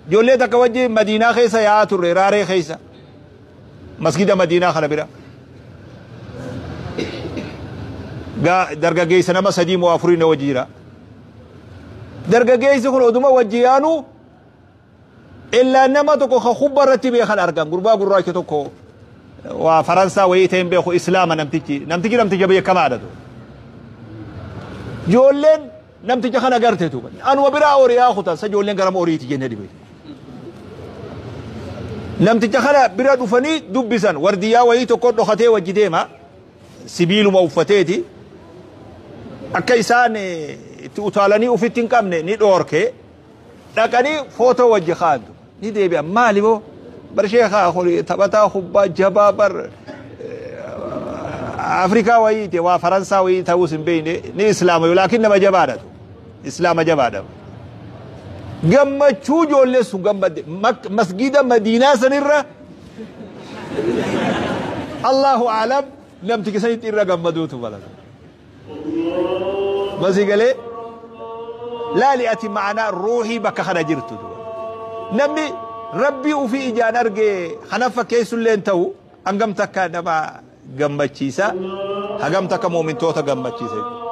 Ijoollee takka wajji Madiinaa keessa yaa'aa turre, raaree keessa. Masgida Madiinaa kana bira. Gaa dargaggeessa nama sadii moo afurii na wajji jira. Dargaggeessi kun oduma wajji yaanu Illaa nama tokko ka kubba irratti beekan argan, gurbaa gurraacha tokko, waa Faransaa wayii ta'e hin beeku, Islaama namtichi. Namtichi namticha beekamaadha tu. Ijoolleen namticha kana garte tu. Anuma biraa horiyaa kutan sa ijoolleen garama horiiti jennee dhibe. Namticha kana bira dhufanii dubbisan, wardiyyaa wayii tokko dhokatee wajji deema, sibiiluma uffateeti. Akka isaan itti utaalanii ufitti hin qabne ni dhoorke. Dhaqanii footoo wajji kaa'antu. Ni deebi'an. Maali boo? Bar sheekaa kun taphataa kubbaa jabaa bar Afrikaa wayiiti, waa Faransaa wayii ta'uus hin beekne, ni Islaama laakiin nama jabaadha tu. Islaama jabaadha. Gammachuu ijoollee sun gammadde masgiida Madiinaa sanirra, Allahu a'lam, namtichi sanitti irra gammaduutu malata. Masii galee laali ati ma'anaa ruuhii bakka kana jirtu. Namni Rabbii ufii ijaan arge kana fakkeessullee hin ta'u, hangam takka nama gammachiisa, hagam takka muumintoota gammachiisa.